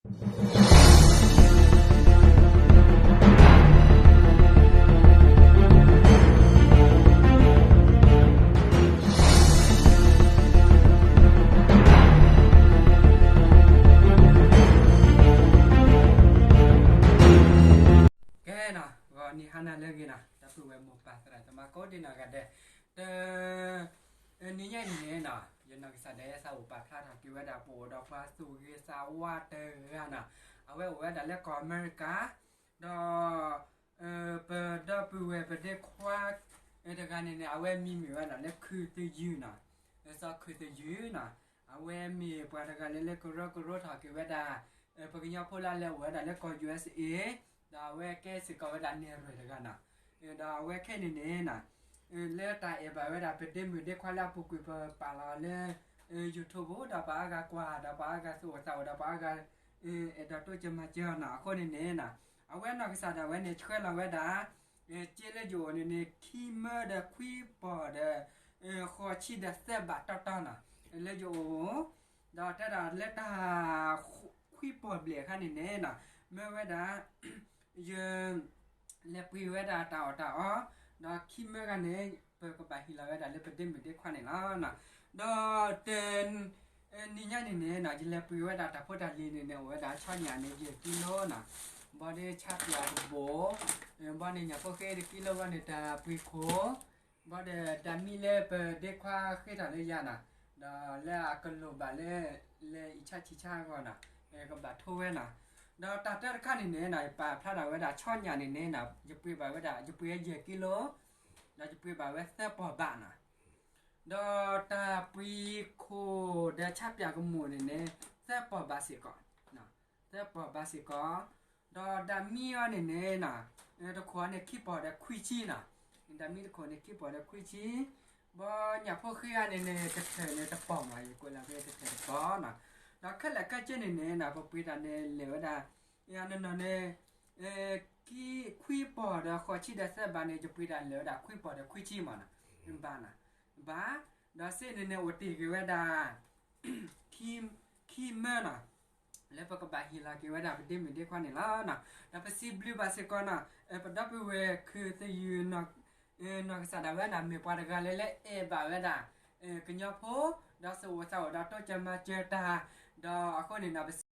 ကဲနီၤ, ဂီၤနံၤဟါနၤလၢအဂ့ၤနီၤ, ဒီပုၢ်ဝဲၢ်မိၢ်ပၢ်သရၣ်သမါကိးဒံနီၢ်ဂၤဒဲး, တ နံၤညါအံၤန့ၣ်နီၤ, ယနီၢ်ကစၢ်ဒၣ်ယဲ သးအိၣ်ပာ်ဖျါထီၣ်က့ၤဝဲဒၣ် ပအိၣ်ဒီးပှၤသူၣ်ဂ့ၤသးဝါတဂၤနီၤ, အဝဲအိၣ်ဝဲဒၣ်လၢကီၢ်အမဲရကၤ, ဒီး ပဒီပုၢ်ဝဲၢ်ပဒ့ခွါ တဂၤန့ၣ်န့ၣ် အဝဲမံၤမ့ၢ်ဝဲဒၣ်လၢခုၣ်သယုၢ်နီၤ, စီၤခုၣ်သယုၢ်နီၤ, အဝဲမ့ၢ်ပှၤတဂၤလၢလၢကရၢကရိထီၣ်က့ၤဝဲဒၣ် ပကညီဖိလၢအလဲၤအိၣ်ဝဲဒၣ်လၢကီၢ် ယူၣ်အၢၣ်စ့ၣ်အ့ၣ်, ဒီးအဝဲကဲစ့ၢ်ကီးဝဲဒၣ်နဲၣ်ရွဲၣ်တဂၤနီၤ, ဒီးအဝဲခဲအံၤန့ၣ်န့ၣ်နီၤ, လၢတၢ်အဲၣ်ဘၣ်ဝဲဒၣ်ပဒ့မုၣ်ဒ့ခွါလၢအပူၤကွံာ်ပပာ်လီၤလၢ YouTube ဒီးပှၤအါဂၤကွၢ် ဒီးပှၤအါဂၤသူၣ်အိၣ်သးအိၣ်ဒီးပှၤအါဂၤ အဲၣ်ဒိးတိစၢၤမၤစၢၤအီၤနီၤ, အဃိန့ၣ်န့ၣ်နီၤ, အဝဲနီၢ်ကစၢ်ဒၣ်ဝဲန့ၣ် ဆှၢလီၤဝဲဒၣ် စ့လၢယအိၣ်န့ၣ်န့ၣ် ခံမၢဒီးခွံပီၢ်ဒီး ဃိးဆံဒီးသၢဘးတီတီနီၤ, လၢယအိၣ်, ဒီးတဲဒၣ်လၢတၢ် ခွံပီၢ်ဘျဲၣ်အခါန့ၣ်န့ၣ်နီၤ, မၢဝဲဒၣ် ယ လဲၤပှ့ၤဝဲဒၣ်တၢ်အီၣ်တၢ်အီ, ဒီးခံမၢဂၤန့ၣ် ပကဘၣ်ဟ့ၣ်လီၤဝဲဒၣ်လၢပဒ့မုၣ်ဒ့ခွါန့ၣ်လီၤ. ဒီးတ နံၤညါန့ၣ်န့ၣ်နီၤ, ယလဲၤပှ့ၤဝဲဒၣ်တၢ်ဖိတၢ်လံၤန့ၣ်န့ၣ် အိၣ်ဝဲဒၣ်ဆီညၣ်န့ၣ် ယဲၢ်ကံလိနီၤ, ဘၣ်ဒီးဆၣ်ပၠၣ်တဘိ, ဘၣ်ဒီးညၣ်ဖိဃ့တကံလိဘၣ်န့ၣ် တၢ်ပှ့ၤခိၣ်, ဘၣ်ဒီးတၢ်မံလၢပဒ့ခွါဃ့ထီၣ်လၢယၤနီၤ, ဒီးလၢအကလိၣ်ဘၣ်လၢ လဲၤအံၤဆၣ်ဆံးဆၣ်အဂီၢ်နီၤ, ကဘၣ်ထိဝဲနီၤ, ဒီးတၢ်တၢတခါန့ၣ်န့ၣ်နီၤ, ယပာ်ဖျါထီၣ်ဝဲဒၣ်ဆီညၣ်န့ၣ်န့ၣ်နီၤ, ယပှ့ၤဘၣ်ဝဲဒၣ် ယပှ့ၤယဲၢ်ကံလိ, ဒီးယပှ့ၤဘၣ်ဝဲသၢပီၢ်ဘးနီၤ, ဒီးတၢ်ပှ့ၤခိၣ်ဒီးဆၣ်ပၠၣ်ကမိၣ်န့ၣ်န့ၣ် သၢပီၢ်ဘးစ့ၢ်ကီး, သၢပီၢ်ဘးစ့ၢ်ကီး, ဒီးဒၣ်မံအီၤန့ၣ်န့ၣ်နီၤ, တခိၣ်အီၤန့ၣ်ခံပီၢ်ဒီးခွံဆံနီၤ, ဒၣ်မံတခိၣ်န့ၣ်ခံပီၢ်ဒီးခွံဆံ, ဘၣ်ညၣ်ဖိဃ့အီၤန့ၣ်န့ၣ် တထၢၣ်န့ၣ်တပီၢ်မး, ယကွဲးလီၤဖဲတထၢၣ်တပီၢ်နီၤ, ဒီးခဲလၢာ်ခဲဆ့န့ၣ်န့ၣ်နီၤ, ပပှ့ၤတၢ်န့ၣ်လဲၤဝဲဒၣ် ယနီၢ်နီၢ်န့ၣ် ခွံပီၢ်ဒီးဃိးဆံဒီးသၢဘးန့ၣ် ယပှ့ၤတၢ်လဲၤဝဲဒၣ်ခွံပီၢ်ဒီးခွံဆံမးနီၤ, ဘးနီၤ, ဘး, ဒီးစ့န့ၣ်န့ၣ် အိၣ်တ့ၢ်က့ၤဝဲဒၣ် ခံမၢနီၤ, လၢပကဘၣ်ဟ့ၣ်လီၤက့ၤဝဲဒၣ်ပဒ့မုၣ်ဒ့ခွါန့ၣ်လီၤ. ဒီးပစံးဘျုးဘၣ်စ့ၢ်ကီးနီၤ, ပဒီပုၢ်ဝဲၢ်ခုၣ်သယုၢ် နီၢ်ကစၢ်ဒၣ်ဝဲဒၣ် မ့ၢ်ပှၤတဂၤလၢလၢအဲၣ်ဘၣ်ဝဲဒၣ် ကညီဖိ, ဒီးသူၣ်အိၣ်သးအိၣ်ဒီးတိစၢၤမၤစၢၤတၢ်, ဒီးအဃိန့ၣ်နီၤ